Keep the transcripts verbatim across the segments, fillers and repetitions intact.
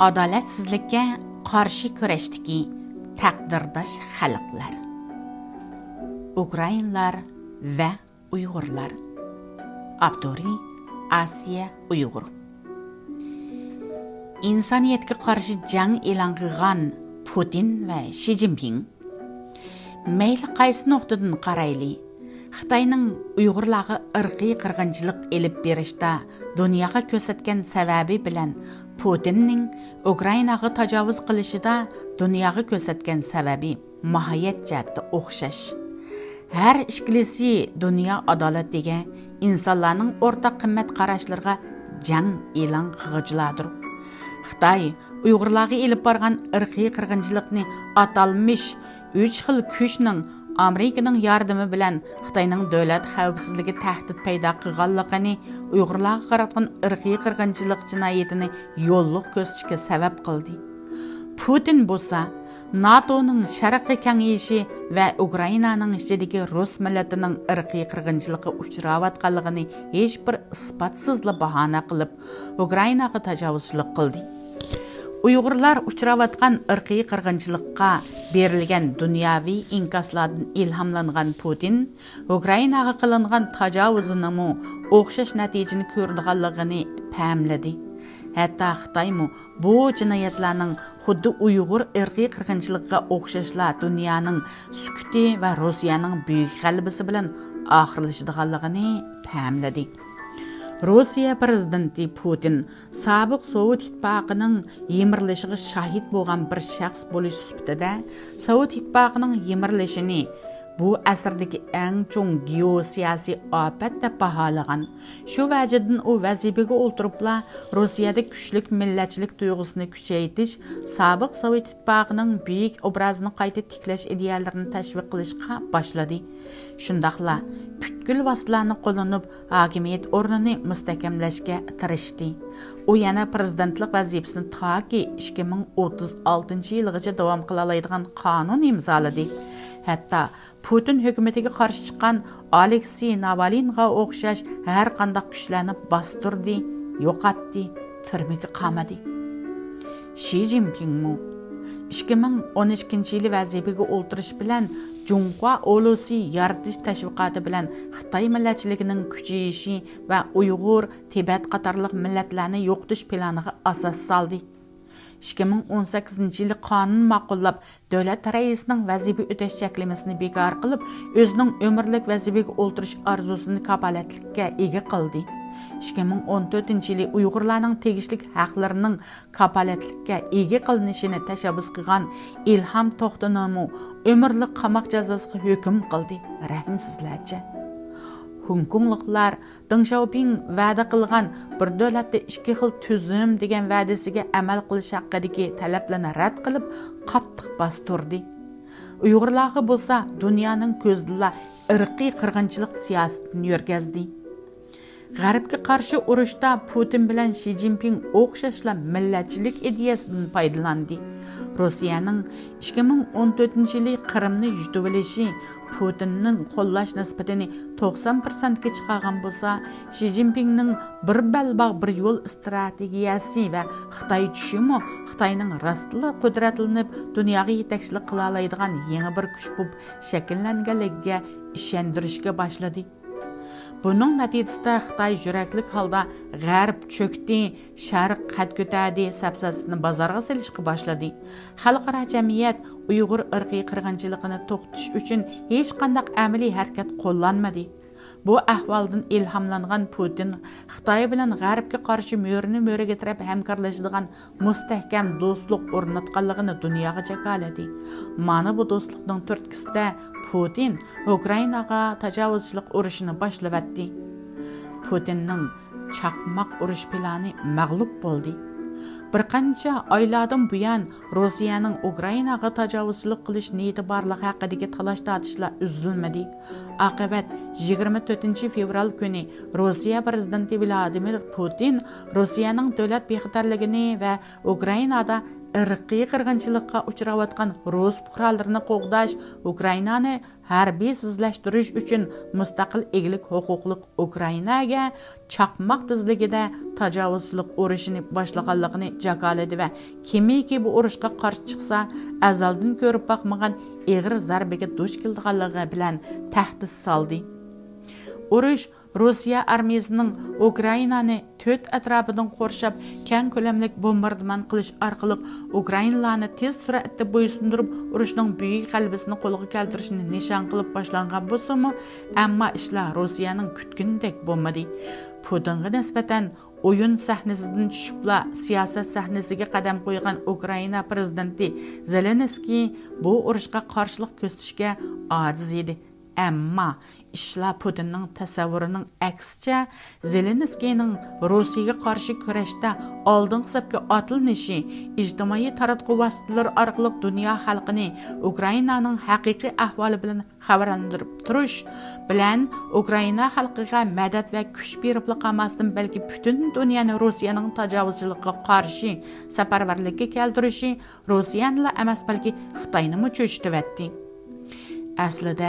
ئادالەتسىزلىككە قارشى كۈرەشتىكى تەقدىرداش خەلقلەر. ئۇكرائىنلار ۋە ئۇيغۇرلار. ئاپتورى: ئاسىيە ئۇيغۇر. ئىنسانىيەتكە قارشى جەڭ ئېلان قىلغان پۇتىن ۋە شى جىنپىڭ. مەيلى قايسى نۇقتىدىن قارايلى، خىتاينىڭ ئۇيغۇرلارغا ئىرقىي قىرغىنچىلىق ئېلىپ بېرىشتا دۇنياغا كۆرسەتكەن سەۋەبى بىلەن پۇتىننىڭ ئۇكرائىناغا تاجاۋۇز قىلىشىدا دۇنياغا كۆرسەتكەن سەۋەبى ماھىيەت جەھەتتە ئوخشاش. ھەر ئىككىلىسى دۇنيا ئادالىتىگە، ئىنسانلارنىڭ ئورتاق قىممەت قاراشلىرىغا جەڭ ئېلان قىلغۇچىلاردۇر. خىتاي ئۇيغۇرلارغا ئېلىپ بارغان ئىرقىي قىرغىنچىلىقنى ئاتالمىش ئۈچ خىل كۈچنىڭ ئامېرىكىنىڭ ياردىمى بىلەن خىتاينىڭ دۆلەت خەۋپسىزلىكىگە تەھدىت پەيدا قىلغانلىقىنى، ئۇيغۇرلارغا قاراتقان ئىرقىي قىرغىنچىلىق جىنايىتىنى يوللۇق كۆرسىتىشكە سەۋەب قىلدى. پۇتىن بولسا ناتونىڭ شەرقىي كېڭىيىشى ۋە ئۇكرائىنانىڭ ئىچىدىكى رۇس مىللىتىنىڭ ئىرقىي قىرغىنچىلىققا ئۇچراۋاتقانلىقىنى ھېچبىر ئىسپاتسىزلا باھانە قىلىپ، ئۇكرائىناغا تاجاۋۇزچىلىق قىلدى. ئۇيغۇرلار ئۇچراۋاتقان ئىرقىي قىرغىنچىلىققا بېرىلگەن دۇنياۋى ئىنكاسلاردىن ئىلھاملانغان پۇتىن ئۇكرائىناغا قىلىنغان تاجاۋۇزنىڭمۇ ئوخشاش نەتىجىنى كۆرىدىغانلىقىنى پەملىدى. ھەتتا خىتايمۇ بۇ جىنايەتلەرنىڭ خۇددى ئۇيغۇر ئىرقىي قىرغىنچىلىقىغا ئوخشاشلا دۇنيانىڭ سۈكۈتى ۋە روسىيەنىڭ بۈيۈك غەلىبىسى بىلەن ئاخىرلىشىدىغانلىقىنى پەملىدى. روسىيە پىرېزىدېنتى پۇتىن سابىق سوۋېت ئىتتىپاقىنىڭ يىمىرىلىشىغا شاھىت بولغان بىر شەخس بولۇش سۈپىتىدە، سوۋېت ئىتتىپاقىنىڭ يىمىرىلىشىنى بۇ ئەسىردىكى ئەڭ چوڭ گېئوسىياسىي ئاپەت دەپ باھالىغان. شۇ ۋەجىدىن ئۇ ۋەزىپىگە ئولتۇرۇپلا روسىيەدە كۈچلۈك مىللەتچىلىك تۇيغۇسىنى كۈچەيتىش، سابىق سوۋېت ئىتتىپاقىنىڭ بۈيۈك ئوبرازىنى قايتا تىكلەش ئىدىيەلىرىنى تەشۋىق قىلىشقا باشلىدى. شۇنداقلا پۈتكۈل ۋاسىتىلەرنى قوللىنىپ، ھاكىمىيەت ئورنىنى مۇستەھكەملەشكە تىرىشتى. ئۇ يەنە پىرېزىدېنتلىق ۋەزىپىسىنى تاكى ئىككى مىڭ ئوتتۇز ئالتىنچى يىلغىچە داۋام قىلالايدىغان قانۇن ئىمزالىدى. ھەتتا پۇتىن ھۆكۈمىتىگە قارشى چىققان ئالېكسېي ناۋالنىغا ئوخشاش ھەر قانداق كۈچلەرنى باستۇردى، يوقاتتى، تۈرمىگە قامىدى. شى جىنپىڭمۇ ئىككى مىڭ ئون ئىككىنچى يىلى ۋەزىپىگە ئولتۇرۇش بىلەن جۇڭخۇا ئۇلۇسى يارىتىش تەشۋىقاتى بىلەن خىتاي مىللەتچىلىكىنىڭ كۈچىيىشى ۋە ئۇيغۇر، تىبەت قاتارلىق مىللەتلەرنى يوقىتىش پىلانىغا ئاساس سالدى. ئىككى مىڭ ئون سەككىزىنچى يىلى قانۇن ماقۇللاپ، دۆلەت رەئىسىنىڭ ۋەزىپە ئۆتەش چەكلىمىسىنى بىكار قىلىپ، ئۆزىنىڭ ئۆمۈرلۈك ۋەزىپىگە ئولتۇرۇش ئارزۇسىنى كاپالەتلىككە ئىگە قىلدى. ئىككى مىڭ ئون تۆتىنچى يىلى ئۇيغۇرلارنىڭ تېگىشلىك ھەقلىرىنىڭ كاپالەتلىككە ئىگە قىلىنىشىنى تەشەببۇس قىلغان ئىلھام توختىنىمۇ ئۆمۈرلۈك قاماق جازاسىغا ھۆكۈم قىلدى. رەھىمسىزلەرچە. خوڭكوڭلۇقلار دېڭ شياۋپىڭ ۋەدە قىلغان بىر دۆلەتتە ئىككى خىل تۈزۈم دېگەن ۋەدىسىگە ئەمەل قىلىش ھەققىدىكى تەلەپلەرنى رەت قىلىپ، قاتتىق باستۇردى. ئۇيغۇرلارغا بولسا دۇنيانىڭ كۆزىدىلا ئىرقىي قىرغىنچىلىق سىياسىتىنى يۈرگۈزدى. غەربكە قارشى ئۇرۇشتا پۇتىن بىلەن شى جىنپىڭ ئوخشاشلا مىللەتچىلىك ئىدىيەسىدىن پايدىلاندى. روسىيەنىڭ ئىككى مىڭ ئون تۆتىنچى يىلى قىرىمنى يۇتۇۋېلىشى پۇتىننىڭ قوللاش نىسبىتىنى توقسان پىرسەنتكە چىقارغان بولسا، شى جىنپىڭنىڭ بىر بەلباغ، بىر يول ئىستراتېگىيەسى ۋە خىتاي چۈشىمۇ خىتاينىڭ راستلا قۇدرەتلىنىپ، دۇنياغا يېتەكچىلىك قىلالايدىغان يېڭى بىر كۈچ بولۇپ شەكىللەنگەنلىكىگە ئىشەندۈرۈشكە باشلىدى. بۇنىڭ نەتىجىسىدە خىتاي يۈرەكلىك ھالدا «غەرب چۆكتى، شەرق قەد كۆتەردى» سەپسەتىسىنى بازارغا سېلىشقا باشلىدى. خەلقئارا جەمئىيەت ئۇيغۇر ئىرقىي قىرغىنچىلىقىنى توختىتىش ئۈچۈن ھېچقانداق ئەمەلىي ھەرىكەت قوللانمىدى. بۇ ئەھۋالدىن ئىلھاملانغان پۇتىن خىتاي بىلەن غەربكە قارشى مۈرىنى مۈرىگە تىرەپ ھەمكارلىشىدىغان مۇستەھكەم دوستلۇق ئورناتقانلىقىنى دۇنياغا جاكارلىدى. مانا بۇ دوستلۇقنىڭ تۈرتكىسىدە پۇتىن ئۇكرائىناغا تاجاۋۇزچىلىق ئۇرۇشىنى باشلىۋەتتى. پۇتىننىڭ چاقماق ئۇرۇش پىلانى مەغلۇپ بولدى. بىر قانچە ئايلاردىن بۇيان، روسىيەنىڭ ئۇكرائىناغا تاجاۋۇزچىلىق قىلىش نىيىتى بارلىقى ھەققىدىكى تالاش-تارتىشلار ئۈزۈلمىدى. ئاقىۋەت، يىگىرمە تۆتىنچى فېۋرال كۈنى روسىيە پىرېزىدېنتى ۋلادىمىر پۇتىن روسىيەنىڭ دۆلەت بىخەتەرلىكىنى ۋە ئۇكرائىنادا ئىرقىي قىرغىنچىلىققا ئۇچراۋاتقان رۇس پۇقرالىرىنى قوغداش، ئۇكرائىنانى ھەربىيسىزلەشتۈرۈش ئۈچۈن مۇستەقىل ئىگىلىك ھوقۇقلۇق ئۇكرائىناگە چاقماق تېزلىكىدە تاجاۋۇزچىلىق ئۇرۇشىنى باشلىغانلىقىنى جاكارلىدى ۋە كىمكى بۇ ئۇرۇشقا قارشى چىقسا، ئەزەلدىن كۆرۈپ باقمىغان ئېغىر زەربىگە دۇچ كېلىدىغانلىقى بىلەن تەھدىت سالدى. ئۇرۇش روسىيە ئارمىيىسىنىڭ ئۇكرائىنانى تۆت ئەتراپىدىن قورشاپ، كەڭ كۆلەملىك بومباردىمان قىلىش ئارقىلىق ئۇكرائىنلارنى تېز سۈرئەتتە بويسۇندۇرۇپ، ئۇرۇشنىڭ بۈيۈك غەلىبىسىنى قولغا كەلتۈرۈشنى نىشان قىلىپ باشلانغان بولسىمۇ، ئەمما ئىشلار روسىيەنىڭ كۈتكىنىدەك بولمىدى. پۇتىنغا نىسبەتەن ئويۇن سەھنىسىدىن چۈشۈپلا سىياسەت سەھنىسىگە قەدەم قويغان ئۇكرائىنا پىرېزىدېنتى زېلېنسكىي بۇ ئۇرۇشقا قارشىلىق كۆرسىتىشكە ئاجىز ئىدى. ئەمما ئىشلار پۇتىننىڭ تەسەۋۋۇرىنىڭ ئەكسىچە، زېلېنسكىينىڭ روسىيەگە قارشى كۈرەشتە ئالدىنقى سەپكە ئاتلىنىشى، ئىجتىمائىي تاراتقۇ ۋاسىتىلىرى ئارقىلىق دۇنيا خەلقىنى ئۇكرائىنانىڭ ھەقىقىي ئەھۋالى بىلەن خەۋەرلەندۈرۈپ تۇرۇش بىلەن، ئۇكرائىنا خەلقىگە مەدەت ۋە كۈچ بېرىپلا قالماستىن، بەلكى پۈتۈن دۇنيانى روسىيەنىڭ تاجاۋۇزچىلىقىغا قارشى سەپەرۋەرلىككە كەلتۈرۈشى روسىيەنىلا ئەمەس، بەلكى خىتاينىمۇ چۆچۈتۈۋەتتى. ئەسلىدە،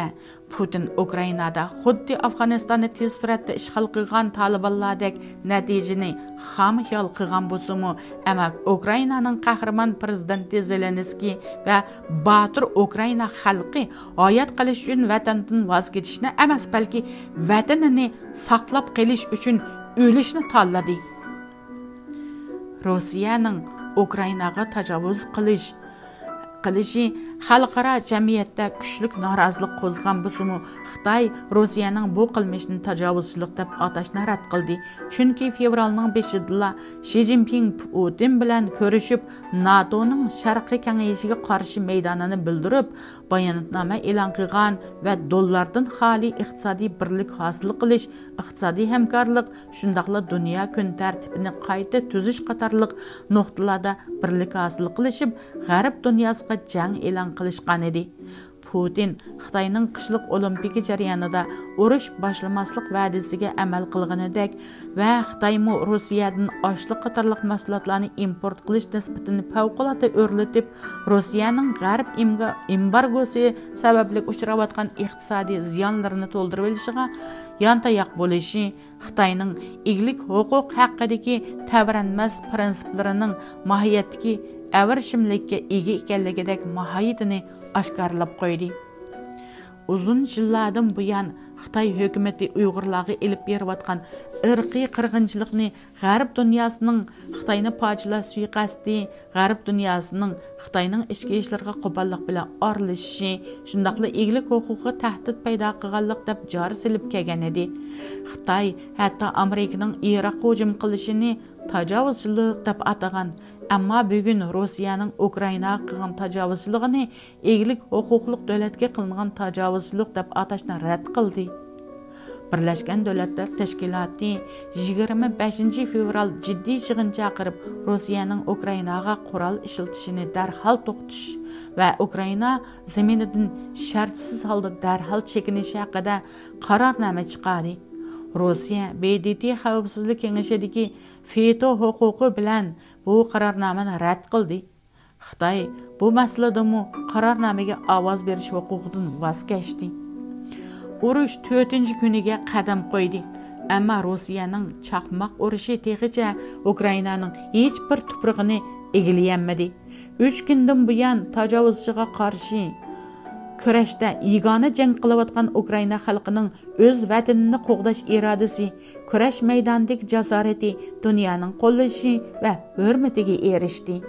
پۇتىن ئۇكرائىنادا خۇددى ئافغانىستاننى تېز سۈرئەتتە ئىشغال قىلغان تالىبانلاردەك نەتىجىنى خام خىيال قىلغان بولسىمۇ، ئەمما ئۇكرائىنانىڭ قەھرىمان پىرېزىدېنتى زېلېنسكىي ۋە باتۇر ئۇكرائىنا خەلقى ھايات قېلىش ئۈچۈن ۋەتەندىن ۋاز كېچىشنى ئەمەس، بەلكى ۋەتىنىنى ساقلاپ قېلىش ئۈچۈن ئۆلۈشنى تاللىدى. روسىيەنىڭ ئۇكرائىناغا تاجاۋۇز قىلىش، قىلىشى خەلقئارا جەمئىيەتتە كۈچلۈك نارازىلىق قوزغىغان بولسىمۇ، خىتاي روسىيەنىڭ بۇ قىلمىشىنى تاجاۋۇزچىلىق دەپ ئاتاشنى رەت قىلدى. چۈنكى فېۋرالنىڭ بېشىدىلا شى جىنپىڭ پۇتىن بىلەن كۆرۈشۈپ، ناتونىڭ شەرقىي كېڭىشىگە قارشى مەيدانىنى بىلدۈرۈپ، باياناتنامە ئېلان قىلغان ۋە دوللاردىن خالىي ئىقتىسادىي بىرلىك ھاسىل قىلىش، ئىقتىسادىي ھەمكارلىق، شۇنداقلا دۇنيا كۈن تەرتىپىنى قايتا تۈزۈش قاتارلىق نۇقتىلاردا بىرلىك ھاسىل قىلىشىپ، غەرب دۇنياسىغا جەڭ ئېلان قىلىشقانىدى. پۇتىن خىتاينىڭ قىشلىق ئولىمپىكا جەريانىدا ئۇرۇش باشلىماسلىق ۋەدىسىگە ئەمەل قىلغىنىدەك ۋە خىتايمۇ روسىيەدىن ئاشلىق قاتارلىق مەھسۇلاتلارنى ئىمپورت قىلىش نىسبىتىنى پەۋقۇلئاددە ئۆرلىتىپ، روسىيەنىڭ غەرب ئېمبارگوسى سەۋەبلىك ئۇچراۋاتقان ئىقتىسادىي زىيانلىرىنى تولدۇرۇۋېلىشىغا يانتاياق بولۇشى، خىتاينىڭ ئىگىلىك ھوقۇق ھەققىدىكى تەۋرەنمەس پىرىنسىپلىرىنىڭ ماھىيەتتىكى ئەۋرىشىملىككە ئىگە ئىكەنلىكىدەك ماھىيىتىنى ئاشكارىلاپ قويدى. ئۇزۇن يىللاردىن بۇيان خىتاي ھۆكۈمىتى ئۇيغۇرلارغا ئېلىپ بېرىۋاتقان ئىرقىي قىرغىنچىلىقنى غەرب دۇنياسىنىڭ خىتاينى پارچىلاش سۇيىقەستى، غەرب دۇنياسىنىڭ خىتاينىڭ ئىچكى ئىشلىرىغا قوپاللىق بىلەن ئارىلىشىشى، شۇنداقلا ئىگىلىك ھوقۇقىغا تەھدىت پەيدا قىلغانلىق دەپ جارا سېلىپ كەلگەنىدى. خىتاي ھەتتا ئامېرىكىنىڭ ئىراققا ھۇجۇم قىلىشىنى تاجاۋۇزچىلىق دەپ ئاتىغان، ئەمما بۈگۈن روسىيەنىڭ ئۇكرائىناغا قىلغان تاجاۋۇزچىلىقىنى ئىگىلىك ھوقۇقلۇق دۆلەتكە قىلىنغان تاجاۋۇزچىلىق دەپ ئاتاشنى رەت قىلدى. بىرلەشكەن دۆلەتلەر تەشكىلاتى يىگىرمە بەشىنچى فېۋرال جىددىي يىغىن چاقىرىپ، روسىيەنىڭ ئۇكرائىناغا قورال ئىشلىتىشىنى دەرھال توختىتىش ۋە ئۇكرائىنا زېمىنىدىن شەرتسىز ھالدا دەرھال چېكىنىش ھەققىدە قارارنامە چىقاردى. روسىيە ب د ت خەۋپسىزلىك كېڭىشىدىكى ۋېتو ھوقۇقى بىلەن بۇ قارارنامىنى رەت قىلدى. خىتاي بۇ مەسىلىدىمۇ قارارنامىگە ئاۋاز بېرىش ھوقۇقىدىن ۋاز كەچتى. ئۇرۇش تۆتىنچى كۈنىگە قەدەم قويدى، ئەمما روسىيەنىڭ چاقماق ئۇرۇشى تېخىچە ئۇكرائىنانىڭ ھېچ بىر تۇپرىقىنى ئىگىلىيەلمىدى. ئۈچ كۈندىن بۇيان تاجاۋۇزچىغا قارشى كۈرەشتە يېگانە جەڭ قىلىۋاتقان ئۇكرائىنا خەلقىنىڭ ئۆز ۋەتىنىنى قوغداش ئىرادىسى، كۈرەش مەيدانىدىكى جاسارىتى دۇنيانىڭ قوللىشى ۋە ھۆرمىتىگە ئېرىشتى.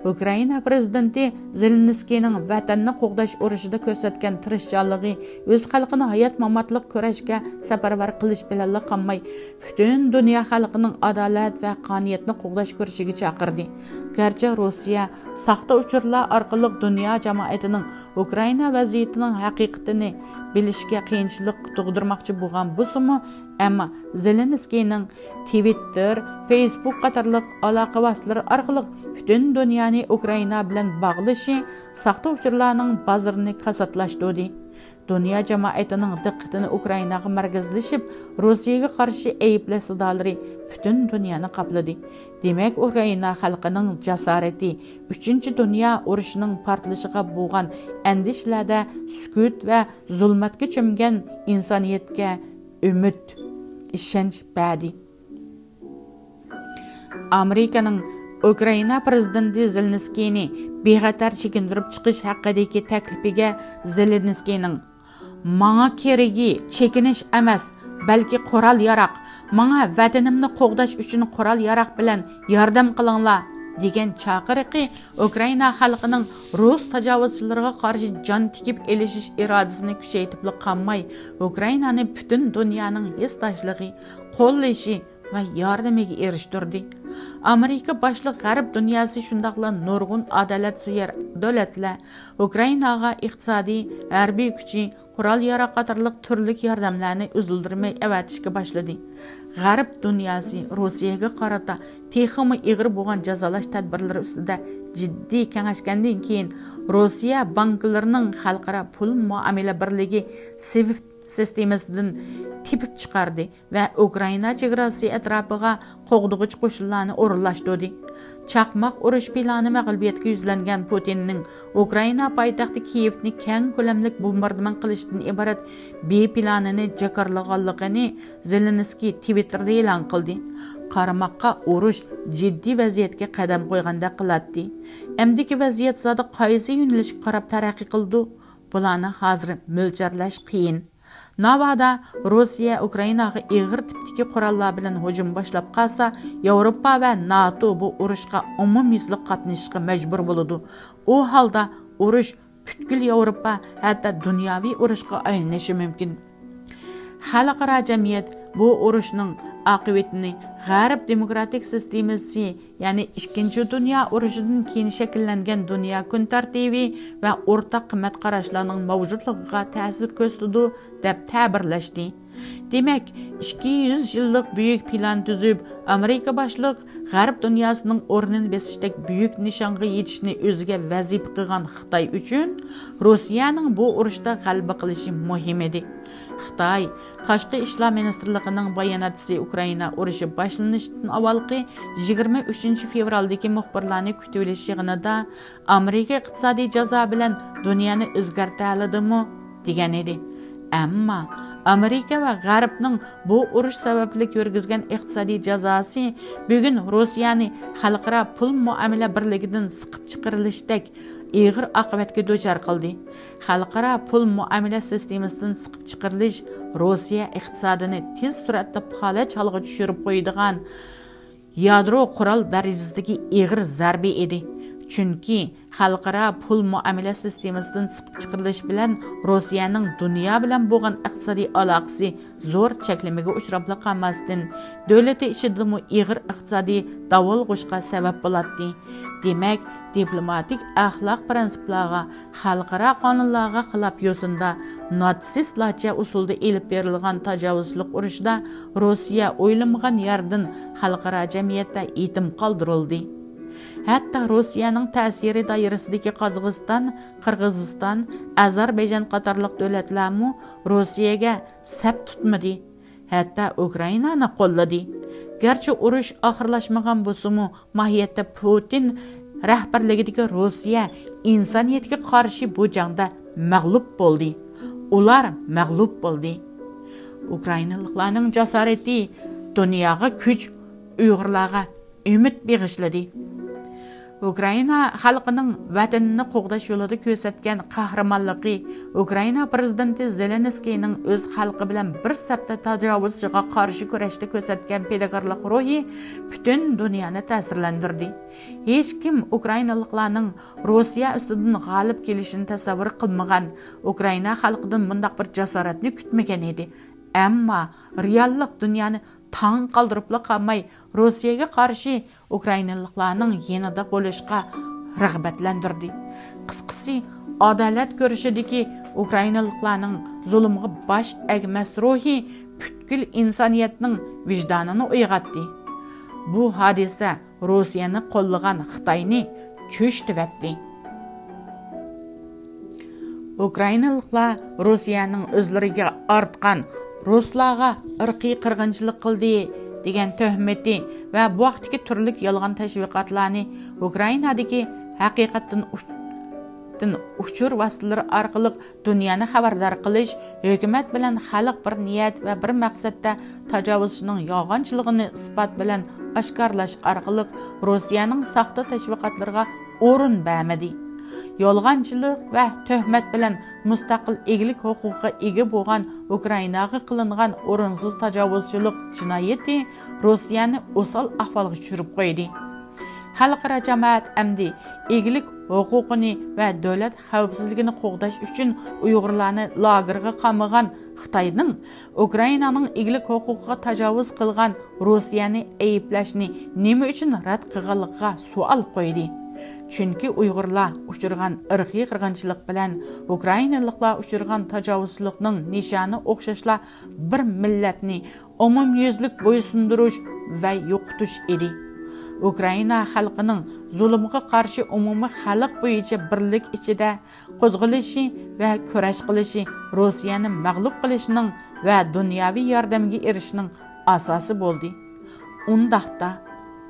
ئۇكرائىنا پىرېزىدېنتى زېلېنسكىينىڭ ۋەتەننى قوغداش ئۇرۇشىدا كۆرسەتكەن تىرىشچانلىقى، ئۆز خەلقىنى ھايات-ماماتلىق كۈرەشكە سەپەرۋەر قىلىش بىلەنلا قالماي، پۈتۈن دۇنيا خەلقىنىڭ ئادالەت ۋە قانۇنىيەتنى قوغداش كۈرىشىگە چاقىردى. گەرچە روسىيە ساختا ئۇچۇرلار ئارقىلىق دۇنيا جامائىتىنىڭ ئۇكرائىنا ۋەزىيىتىنىڭ ھەقىقىتىنى بىلىشكە قىيىنچىلىق تۇغدۇرماقچى بولغان بولسىمۇ، ئەمما زېلېنسكىينىڭ تىۋىتتېر، فېيسبۇك قاتارلىق ئالاقە ۋاسىتىلىرى ئارقىلىق پۈتۈن دۇنيانى ئۇكرائىنا بىلەن باغلىشى ساختا ئۇچۇرلارنىڭ بازىرىنى كاساتلاشتۇردى. دۇنيا جامائىتىنىڭ دىققىتىنى ئۇكرائىناغا مەركەزلىشىپ، روسىيەگە قارشى ئەيىبلەش سادالىرى پۈتۈن دۇنيانى قاپلىدى. دېمەك، ئۇكرائىنا خەلقىنىڭ جاسارىتى ئۈچىنچى دۇنيا ئۇرۇشىنىڭ پارتلىشىغا بولغان ئەندىشىلەردە سۈكۈت ۋە زۇلمەتكە چۆمگەن ئىنسانىيەتكە ئۈمىد، ئىشەنچ بەردى. ئامېرىكىنىڭ ئۇكرائىنا پىرېزىدېنتى زېلېنسكىينى بىخەتەر چېكىندۈرۈپ چىقىش ھەققىدىكى تەكلىپىگە زېلېنسكىينىڭ «ماڭا كېرىكى چېكىنىش ئەمەس، بەلكى قورال-ياراق، ماڭا ۋەتىنىمنى قوغداش ئۈچۈن قورال-ياراق بىلەن ياردەم قىلىڭلار» دېگەن چاقىرىقى ئۇكرائىنا خەلقىنىڭ رۇس تاجاۋۇزچىلىرىغا قارشى جان تىكىپ ئېلىشىش ئىرادىسىنى كۈچەيتىپلا قالماي، ئۇكرائىنانى پۈتۈن دۇنيانىڭ ھېسداشلىقى، قوللىشى ۋە ياردىمىگە ئېرىشتۈردى. ئامېرىكا باشلىق غەرب دۇنياسى، شۇنداقلا نۇرغۇن ئادالەتسۆيەر دۆلەتلەر ئۇكرائىناغا ئىقتىسادىي، ھەربىي كۈچى، قورال-ياراغ قاتارلىق تۈرلۈك ياردەملەرنى ئۈزۈلدۈرمەي ئەۋەتىشكە باشلىدى. غەرب دۇنياسى روسىيەگە قارىتا تېخىمۇ ئېغىر بولغان جازالاش تەدبىرلىرى ئۈستىدە جىددىي كېڭەشكەندىن كېيىن، روسىيە بانكىلىرىنىڭ خەلقئارا پۇل مۇئامىلە بىرلىكى سىفت سىستېمىسىدىن تېپىپ چىقاردى ۋە ئۇكرائىنا چېگراسى ئەتراپىغا قوغدىغۇچ قوشۇنلارنى ئورۇنلاشتۇردى. چاقماق ئۇرۇش پىلانى مەغلۇبىيەتكە يۈزلەنگەن پۇتىننىڭ ئۇكرائىنا پايتەختى كىيېۋنى كەڭ كۆلەملىك بومباردىمان قىلىشتىن ئىبارەت بى پىلانىنى جاكارلىغانلىقىنى زېلېنسكىي تىۋىتتېردا ئېلان قىلدى. قارىماققا ئۇرۇش جىددىي ۋەزىيەتكە قەدەم قويغاندەك قىلاتتى. ئەمدىكى ۋەزىيەت زادى قايسى يۆنىلىشكە قاراپ تەرەققىي قىلىدۇ؟ بۇلارنى ھازىر مۆلچەرلەش قىيىن. ناۋادا روسىيە ئۇكرائىناغا ئېغىر تىپتىكى قوراللار بىلەن ھۇجۇم باشلاپ قالسا، ياۋروپا ۋە ناتو بۇ ئۇرۇشقا ئومۇميۈزلۈك قاتنىشىشقا مەجبۇر بولىدۇ. ئۇ ھالدا ئۇرۇش پۈتكۈل ياۋروپا، ھەتتا دۇنياۋى ئۇرۇشقا ئايلىنىشى مۇمكىن. خەلقئارا جەمئىيەت بۇ ئۇرۇشنىڭ ئاقىۋىتىنى غەرب دېموكراتىك سىستېمىسى، يەنى ئىككىنچى دۇنيا ئۇرۇشىدىن كېيىن شەكىللەنگەن دۇنيا كۈن تەرتىپى ۋە ئورتاق قىممەت قاراشلارنىڭ مەۋجۇتلۇقىغا تەسىر كۆرسىتىدۇ، دەپ تەبىرلەشتى. دېمەك، ئىككى يۈز يىللىق بۈيۈك پىلان تۈزۈپ، ئامېرىكا باشلىق غەرب دۇنياسىنىڭ ئورنىنى بېسىشتەك بۈيۈك نىشانغا يېتىشنى ئۆزىگە ۋەزىپە قىلغان خىتاي ئۈچۈن روسىيەنىڭ بۇ ئۇرۇشتا غەلىبە قىلىشى مۇھىم ئىدى. خىتاي تاشقى ئىشلار مىنىستىرلىقىنىڭ باياناتچىسى ئۇكرائىنا ئۇرۇشى باشلىنىشتىن ئاۋۋالقى يىگىرمە ئۈچىنچى فېۋرالدىكى مۇخبىرلارنى كۈتۈۋېلىش يىغىنىدا، «ئامېرىكا ئىقتىسادىي جازا بىلەن دۇنيانى ئۆزگەرتەلىدىمۇ؟» دېگەن ئىدى. ئەمما ئامېرىكا ۋە غەربنىڭ بۇ ئۇرۇش سەۋەبلىك يۈرگۈزگەن ئىقتىسادىي جازاسى بۈگۈن روسىيەنى خەلقئارا پۇل مۇئامىلە بىرلىكىدىن سىقىپ چىقىرىلىشتەك ئېغىر ئاقىۋەتكە دۇچار قىلدى. خەلقئارا پۇل مۇئامىلە سىستېمىسىدىن سىقىپ چىقىرىلىش روسىيە ئىقتىسادىنى تېز سۈرئەتتە پالەچ ھالغا چۈشۈرۈپ قويىدىغان يادرو قورال دەرىجىسىدىكى ئېغىر زەربە ئىدى. چۈنكى خەلقئارا پۇل مۇئامىلە سىستېمىسىدىن سىقىپ چىقىرىلىش بىلەن روسىيەنىڭ دۇنيا بىلەن بولغان ئىقتىسادىي ئالاقىسى زور چەكلىمىگە ئۇچراپلا قالماستىن، دۆلىتى ئىچىدىمۇ ئېغىر ئىقتىسادىي داۋالغۇشقا سەۋەب بولاتتى. دېمەك، دىپلوماتىك ئەخلاق پىرىنسىپلارغا، خەلقئارا قانۇنلارغا خىلاپ يوسۇندا، ناتسىستلارچە ئۇسۇلدا ئېلىپ بېرىلغان تاجاۋۇزچىلىق ئۇرۇشىدا روسىيە ئويلىمىغان يەردىن خەلقئارا جەمئىيەتتە يېتىم قالدۇرۇلدى. ھەتتا روسىيەنىڭ تەسىرى دائىرىسىدىكى قازاقىستان، قىرغىزىستان، ئەزەربەيجان قاتارلىق دۆلەتلەرمۇ روسىيەگە سەپ تۇتمىدى. ھەتتا ئۇكرائىنانى قوللىدى. گەرچە ئۇرۇش ئاخىرلاشمىغان بولسىمۇ، ماھىيەتتە پۇتىن رەھبەرلىكىدىكى روسىيە ئىنسانىيەتكە قارشى بۇ جەڭدە مەغلۇپ بولدى. ئۇلار مەغلۇپ بولدى. ئۇكرائىنىلىقلارنىڭ جاسارىتى دۇنياغا كۈچ، ئۇيغۇرلارغا ئۈمىد بېغىشلىدى. ئۇكرائىنا خەلقىنىڭ ۋەتىنىنى قوغداش يولىدا كۆرسەتكەن قەھرىمانلىقى، ئۇكرائىنا پىرېزىدېنتى زېلېنسكىينىڭ ئۆز خەلقى بىلەن بىر سەپتە تاجاۋۇزچىغا قارشى كۈرەشتە كۆرسەتكەن پىداكارلىق روھى پۈتۈن دۇنيانى تەسىرلەندۈردى. ھېچكىم ئۇكرائىنىلىقلارنىڭ روسىيە ئۈستىدىن غالىب كېلىشىنى تەسەۋۋۇر قىلمىغان، ئۇكرائىنا خەلقىدىن مۇنداق بىر جاسارەتنى كۈتمىگەن ئىدى. ئەمما رېئاللىق دۇنيانى تاڭ قالدۇرۇپلا قالماي، روسىيەگە قارشى ئۇكرائىنىلىقلارنىڭ يېنىدا بولۇشقا رىغبەتلەندۈردى. قىسقىسى، ئادالەت كۈرىشىدىكى ئۇكرائىنىلىقلارنىڭ زۇلۇمغا باش ئەگمەس روھى پۈتكۈل ئىنسانىيەتنىڭ ۋىجدانىنى ئويغاتتى. بۇ ھادىسە روسىيەنى قوللىغان خىتاينى چۆچۈتۈۋەتتى. ئۇكرائىنالىقلار روسىيەنىڭ ئۆزلىرىگە ئارتقان، رۇسلارغا ئىرقىي قىرغىنچىلىق قىلدى دېگەن تۆھمىتى ۋە بۇ ھەقتىكى تۈرلۈك يالغان تەشۋىقاتلارنى ئۇكرائىنادىكى ھەقىقەتتىن ئۇچ-، تىن ئۇچۇر ۋاسىتىلىرى ئارقىلىق دۇنيانى خەۋەردار قىلىش، ھۆكۈمەت بىلەن خەلق بىر نىيەت ۋە بىر مەقسەتتە تاجاۋۇزچىنىڭ يالغانچىلىقىنى ئىسپات بىلەن ئاشكارىلاش ئارقىلىق روسىيەنىڭ ساختا تەشۋىقاتلىرىغا ئورۇن بەرمىدى. يالغانچىلىق ۋە تۆھمەت بىلەن مۇستەقىل ئىگىلىك ھوقۇقىغا ئىگە بولغان ئۇكرائىناغا قىلىنغان ئورۇنسىز تاجاۋۇزچىلىق جىنايىتى روسىيەنى ئوسال ئەھۋالغا چۈشۈرۈپ قويدى. خەلقئارا جامائەت ئەمدى ئىگىلىك ھوقۇقىنى ۋە دۆلەت خەۋپسىزلىكىنى قوغداش ئۈچۈن ئۇيغۇرلارنى لاگېرغا قامىغان خىتاينىڭ ئۇكرائىنانىڭ ئىگىلىك ھوقۇقىغا تاجاۋۇز قىلغان روسىيەنى ئەيىبلەشنى نېمە ئۈچۈن رەت قىلغانلىقىغا سوئال قويدى. چۈنكى ئۇيغۇرلار ئۇچرىغان ئىرقىي قىرغىنچىلىق بىلەن ئۇكرائىنالىقلار ئۇچرىغان تاجاۋۇزچىلىقنىڭ نىشانى ئوخشاشلا بىر مىللەتنى ئومۇميۈزلۈك بويسۇندۇرۇش ۋە يوقىتىش ئىدى. ئۇكرائىنا خەلقىنىڭ زۇلۇمغا قارشى ئومۇمىي خەلق بويىچە بىرلىك ئىچىدە قوزغىلىشى ۋە كۈرەش قىلىشى روسىيەنى مەغلۇپ قىلىشنىڭ ۋە دۇنياۋى ياردەمگە ئېرىشىشنىڭ ئاساسى بولدى. ئۇنداقتا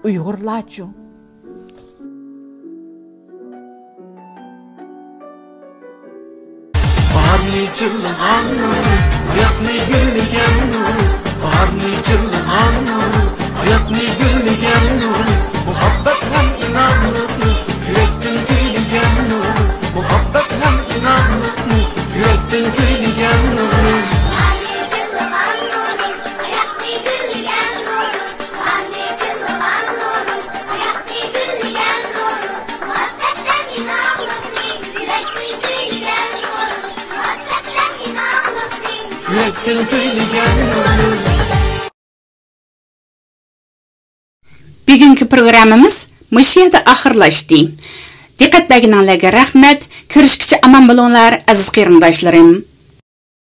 ئۇيغۇرلارچۇ؟ باھارنى جىللىغان نۇر، ھاياتنى گۈللىگەن نۇر. باھارنى جىللىغان نۇر، ھاياتنى گۈللىگەن نۇر. مۇھەببەت ھەم ئىنانلىقنى يۈرەكتىن كۈيلىگەن نۇر. مۇھەببەت ھەم ئىنانلىقنى يۈرەكتىن كۈيلىگەن نۇر. يۈرەكتىن كۈيلىگەن نۇر. بۈگۈنكى پروگراممىمىز مۇشۇ يەردە ئاخىرلاشتى. دىققەت بەرگىنىڭلارغا رەھمەت. كۆرۈشكىچە ئامان بولۇڭلار، ئەزىز قېرىنداشلىرىم.